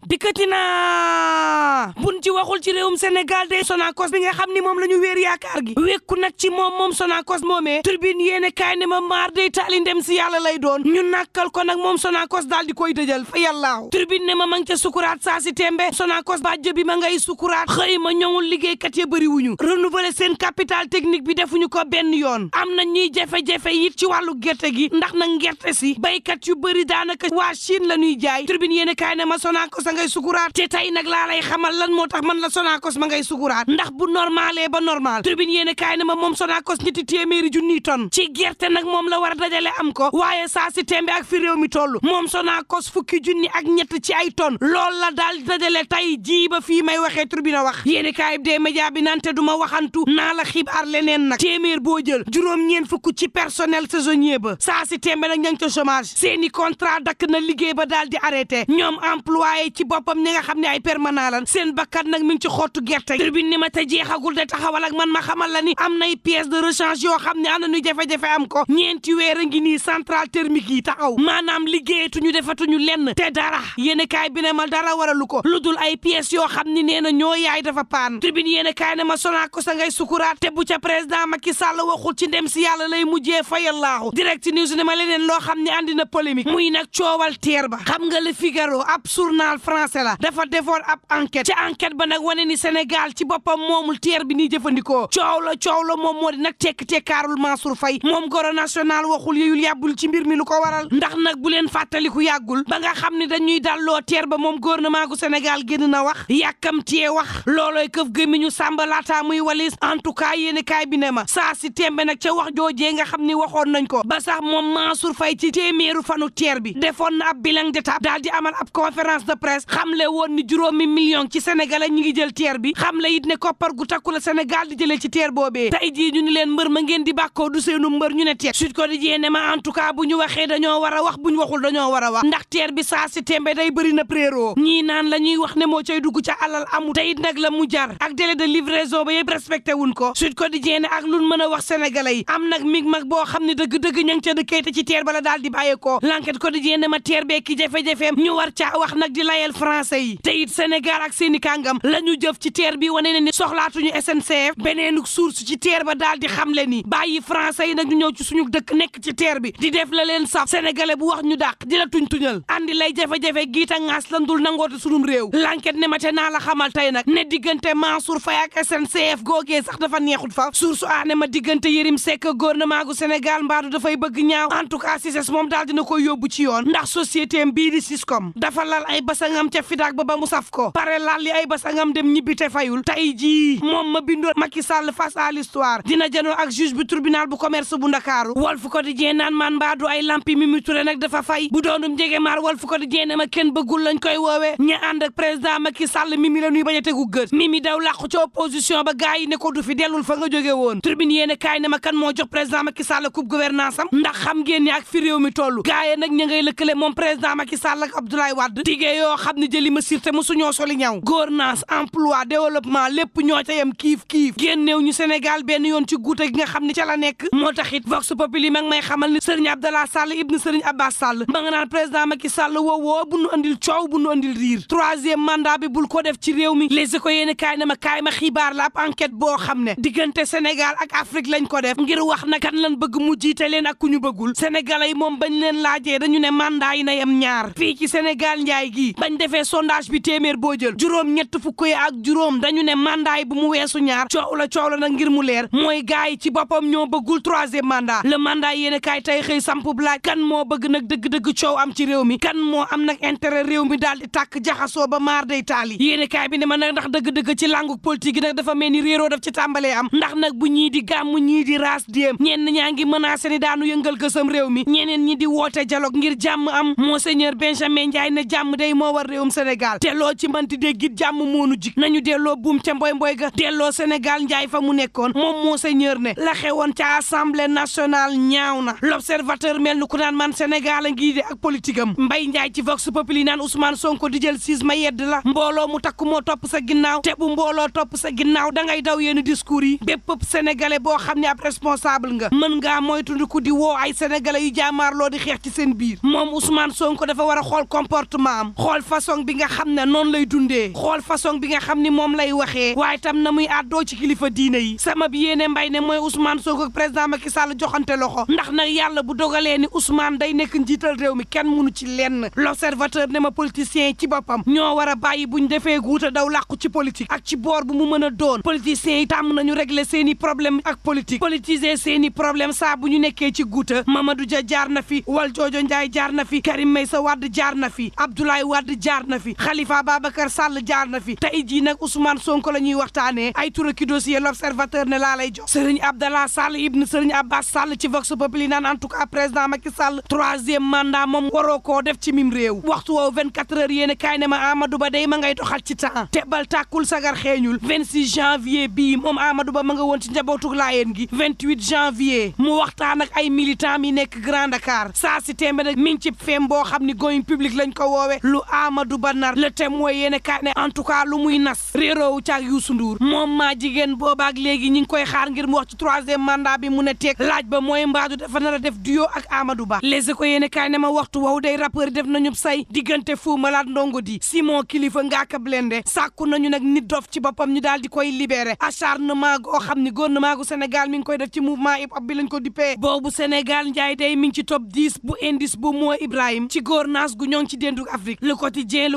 dikkati na buñ ci waxul ci réewum Sénégal de Sonacos bi nga xam ni moom la ñu wéer yaakaar gi wékku nag ci moom Sonacos moomee turbine yéene kaay ne ma maar day taali ndem si yàlla lay doon ñu nàkkal ko nag moom Sonacos daal di koy dëjal fa yàllaaw turbine ne ma mang ca sukuraat saa si tembe Sonacos bàjj bi ma ngay sukuraat xëy ma ñoŋul liggéeykat ya bëri wuñu renouveler seen capital technique bi defuñu ko benn yoon am na ñuy jafe-jafe it ci wàllu gerte gi ndax nag gerte si baykat yu bëri daanaka waa Chine la ñuy jaay turbine yéene kaay ne ma Sonacos a ngay sukuraat te tey nag laa lay xamal lan moo tax man la Sonacos ma ngay sukuraat ndax bu normalee ba normal turbine yéene kaay ne ma moom Sonacos ñetti téeméeri junniy tonne ci gerte nag moom la war a dajale am ko waaye saa si tembe ak fi réew mi toll moom Sonacos fukki junni ak ñett ci ay tonne loolu la daal dajale tey jii ba fii may waxee turbine wax yéene kaay bi dee média bi nante du ma waxantu naa la xibaar leneen nag téeméer boo jël juróom-ñeen fukk ci personnel saisonnier ba saa si tembe nag ña ngi ca chômage seeni contrat dakk na liggéey ba daal di arrêté ñoom employé ci boppam ñi nga xam ne ay permanent lan seen bakkat nag mi ngi ci xottu gerte turbine ni ma te jeexagul de taxawal ak man ma xamal la ni am nay pièces de rechange yoo xam ne am na ñu jafe-jafe am ko ñeenti weer a ngi nii centrale thermique yi taxaw maanaam liggéeyatuñu defatuñu lenn te dara yéen kaay bi ne ma dara waralu ko lu dul ay pièces yoo xam ni nee na ñoo yaay dafa paan turbine yéen kaay ne ma Sonacos sa ngay sukuraat te bu ca président Macky Sall waxul ci ndem si yàlla lay mujjee fayallaahu direct news ne ma leneen loo xam ne andi na polémique muy nag coowal teer ba xam nga Le Figaro ab journal français la dafa defoon ab enquête ci enquête ba nag wane ni Sénégal ci boppam moomul teer bi nii jëfandikoo coow la moom moo di nag tekk-tekkaarul Mansour Faye moom goro national waxul yeyul yàbbul ci mbir mi lu ko waral ndax nag bu leen fàttaliku yàggul ba nga xam ne dañuy dalloo teer ba moom gouvernement gu Sénégal génn na wax yàkkamtee wax loolooy këf gémmiñu Samba laata muy walis en tout cas yéeni kaay bi ne ma saa si tembe nag ca wax joojee nga xam ni waxoon nañ ko ba sax moom Mansour Faye ci téeméeru fanu teer bi defoon na ab bilan d'étape daal di amal ab conférence de presse xamle woon ni juróomi million ci Sénégalais ñi ngi jël teer bi xamle it ne koppar gu takku la Sénégal di jëlee ci teer boobee tey jii ñu ni leen mbër ma ngeen di bàkkoo du seenu mbër ñu ne teer Sud Quotidien ne ma en tout cas bu ñu waxee dañoo war a wax bu ñu waxul dañoo war a wax ndax teer bi saa si tembe day bëri na préro ñii naan la ñuy wax ne moo cay dugg ca alal amu te it nag la mu jar ak délai de livraison ba yëpp respecté wuñ ko Sud Quotidien ne ak luñ mën a wax Sénégalais yi am nag mig mag boo xam ne dëgg-dëgg ña ngi ca dëkkee te ci teer bala daal di bàyyeekoo L'Enquête Quotidien ne ma teer bee ki jafe-jafeem ñu war caa wax nag di layel français yi te it Sénégal ak seeni kàngam la ñu jëf ci teer bi wane ne ni soxlaatuñu SNCF beneenuk source ci teer ba daal di xamle ni bàyyi français yi nag ñu ñëw ci suñu dëkk nekk ci teer bi di def la leen saf sénégalais bu wax ñu dàq di la tuñ-tuñal andi lay jafe-jafe giita ngaas lan dul nangoote sunum réew L'Enquête ne ma te naa la xamal tey nag ne diggante Mansour Faye ak SNCF googee sax dafa neexut fa source a ne ma diggante Yérim Seck gouvernement gu Sénégal mbaadu dafay bëgg ñaaw en tout cas Cissé moom daal dina koy yóbbu ci yoon ndax société bii di Siscom dafa lal ay basangam ca fidaak ba mu saf ko pare lal li ay basangam dem ñibbi te fayul tey jii moom ma bindoon Macky Sall face à l'histoire dina janoo ak juge bu tribunal bu commerce bu Ndakaaru Walf Quotidien naan man mbaadu ay lampi Mimi Touré nag dafa fay bu doonum jege maar Walf Quotidien ne ma kenn bëggul lañ koy woowee ña ànd ak président Macky Sall Mimi la ñuy bañ a tegu gët Mimi daw làqu ci opposition ba gaay yi ne ko du fi dellul fa nga jóge woon tribune yéene kaay ne ma kan moo jox président Macky Sall coupe gouvernance am ndax xam ngeen ni ak fi réew mi toll gaay nag ña ngay lëkkale moom président Macky Sall ak Abdoulaye Wade tigee yoo xam ne jëli ma sirte mosuñoo soli ñaw gouvernance emploi développement lépp ñoo ca yem kiif génneew ñu Sénégal benn yoon ci guute gi nga xam ne ca la nekk moo taxit Vox Populi ma ngi may xamal ni Serigne Abdallah Sall ibn Serigne Abbas Sall ma nga naan président Macky Sall woowoo bu nu andil coow bu nu andil riir troisième mandat bi bul ko def ci réew mi Les Échos yéen kaay ma xibaar la ab enquête boo xam ne diggante Sénégal ak Afrique lañ ko def ngir wax na kan lan bëgg mu jiite leen ak ku ñu bëggul Sénégalais yi moom bañ leen laajee dañu ne mandat yi na yem ñaar fii ci Sénégal njaay gi bañ defee sondage bi téeméer boo jël juróom ñett fukk yi ak juróom dañu ne mandat yi bu mu weesu ñaar coow la nag ngir mu leer mooy gaay yi ci boppam ñoo bëggul troisième mandat le mandat yéen kaay tey xëy samp laaj kan moo bëgg nag dëgg-dëgg coow am ci réew mi kan moo am nag intérêt réew mi daal di tàkk jaxasoo ba maar day taali yéen kaay bi ne ma nag ndax dëgg-dëgg ci langu politique yi nag dafa mel ni réeroo daf ci tàmbalee am ndax nag bu ñii di gàmm ñii di raas déem ñenn ñaa ngi menacé ni daanu yëngal gësam réew mi ñeneen ñi di woote dialogue ngir jàmm am monseigneur Benjamin Ndiaye ne jàmm day moo war réewum Sénégal te loo ci manti déggit jàmm moonu jik nañu delloo buum ca mboy ga delloo Sénégal Ndiaye fa mu nekkoon moom monseigneur ne la xewoon ca assemblée nationale ñaaw na l'observateur mel ni ku naan man Sénégal a ngi de ak politique am Mbaye Ndiaye ci Vox Populi naan Ousmane Sonko di jël siis ma yedd la mbooloo mu takk moo topp sa ginnaaw te bu mbooloo topp sa ginnaaw da ngay daw yenn discours yi bépp sénégalais boo xam ne ab responsable nga mën ngaa moytundiku di woo ay sénégalais yu jaamaarloo di xeex ci seen biir moom Ousmane Sonko dafa war a xool comportement am xool façon bi nga xam ne noonu lay dundee xool façon bi nga xam ni moom lay waxee waaye tam na muy àddoo ci kilifa diine yi sama bi yéene mbay ne mooy Ousmane Sonko ak président Macky Sall joxante loxo ndax nag yàlla bu dogalee ni Ousmane day nekk njiital réew mi kenn mënu ci lenn l'observateur ne ma politiciens yi ci boppam ñoo war a bàyyi buñ defee guuta daw làqu ci politique ak ci boor bu mu mën a doon politiciens yi tàmm nañu régler seeni problème ak politique politiser seeni problème saa bu ñu nekkee ci guuta Mamadou Dia jaar na fi Valdiodio Ndiaye jaar na fi Karim Meïssa Wade jaar na fi Abdoulaye Wade jaar na fi Khalifa Babacar Sall jaar na fi tey jii nag Ousmane Sonko la ñuy waxtaanee ay tura ki dossier l'observateur ne laa lay jox Serigne Abdallah Sall ibn Serigne Abbas Sall ci Vox Populi naan en tout cas président Macky Sall troisième mandat moom waroo koo def ci mim réew waxtu woowu 24 heures yéene kaay ne ma Amadou Ba day ma ngay doxal ci temps te bal tàkkul sagar xeeñul 26 janvier bii moom Amadou Ba ma nga woon ci njabootug laayeen gi 28 janvier mu waxtaan ak ay militants mi nekk Grand Dakar saa si tembe nag mi ngi ci fem boo xam ni going public lañ ko woowe lu Amadou Ba nar le témoin yéene kaay ne en tout cas lu muy nas réeroowu caag Youssou Ndour moom maa jigéen boobaak léegi ñi ngi koy xaar ngir mu wax ci troisième mandat bi mu ne teeg laaj ba mooy mbaadu dafa nar a def duo ak Amadou Ba les ko yéene kaay ne ma waxtu wow day rappeur def nañu say diggante Fou Malade Ndongo di Simon Kilifa Ngaaka Blindé sàkku nañu nag nit dof ci boppam ñu daal di koy libéré acharnement goo xam ni gouvernement gu Sénégal mi ngi koy def ci mouvement hip hop bi lañ ko dippee boobu Sénégal njaay day mi ngi ci top 10 bu indice bu moo Ibrahim ci gouvernance gu ñoo ngi ci dénduk Afrique le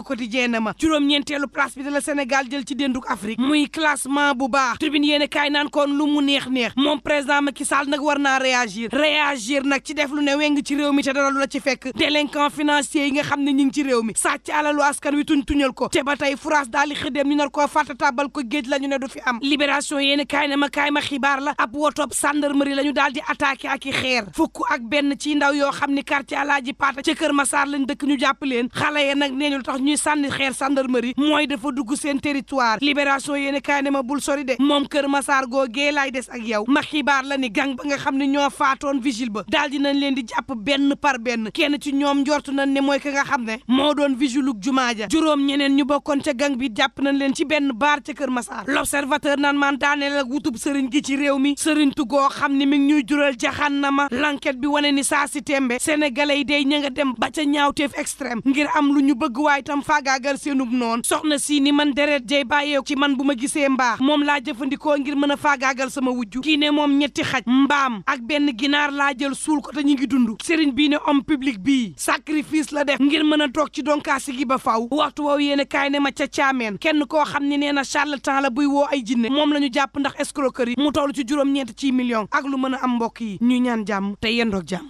quotidien na ma juróom-ñeenteelu place bi de la Sénégal jël ci dénduk Afrique muy classement bu baax tribune yéene kaay naan kon lu mu neex moom président Macky Sall nag war naa réagir nag ci def lu ne weng ci réew mi te dara lu la ci fekk délinquant financier yi nga xam ne ñi ngi ci réew mi sàcc alalu askan wi tuñal ko te ba tey France daal di xëdem ñu nar koo fàtta tabal ko géej la ñu ne du fi am libération yéene kaay na ma kaay ma xibaar la ab wotob gendarmerie la ñu daal di attaqué ak i xeer fukk ak benn ci ndaw yoo xam ni quartier Alaaji Paata ca Kër Massar lañ dëkk ñu jàpp leen xale ya nag nee ñu lu tax ñuy sànni xeer gendarmerie mooy dafa dugg seen territoire libération yéene kaay na ma bul sori de moom Kër Massar googee laay des ak yow ma xibaar la ni gang ba nga xam ne ñoo faatoon vigile ba daal dinañ leen di jàpp benn par benn kenn ci ñoom njortu nañ ne mooy ka nga xam ne moo doon vigilug jumaa ja juróom ñeneen ñu bokkoon ca gang bi jàpp nañ leen ci benn baar ca Kër Massar l'observateur naan man daaneel ak wutub sëriñ gi ci réew mi sëriñ tugoo xam ni mi ngi ñuy jural jaxannama l'enquête bi wane ni saa si tembe sénégalais yi day ña nga dem ba ca ñaawteef extrême ngir am lu ñu bëgg waaye tam faagaagal seenub noonu soxna si ni man deret jay bàyyeeku ci man bu ma gisee mbaax moom laa jëfandikoo ngir mën a faagaagal sama wujju kii ne moom ñetti xaj mbaam ak benn ginaar laa jël suul ko te ñu ngi dund sëriñ bii ne homme public bii sacrifice la def ngir mën a toog ci donkaasi gi ba faw waxtu woowu yéene kaay ne ma ca caameen kenn koo xam ne nee na charlatan la buy woo ay jinne moom la ñu jàpp ndax escroquerie mu toll ci juróom-ñeent ci million ak lu mën a am mbokk yi ñu ñaan jàmm te yendoog jàmm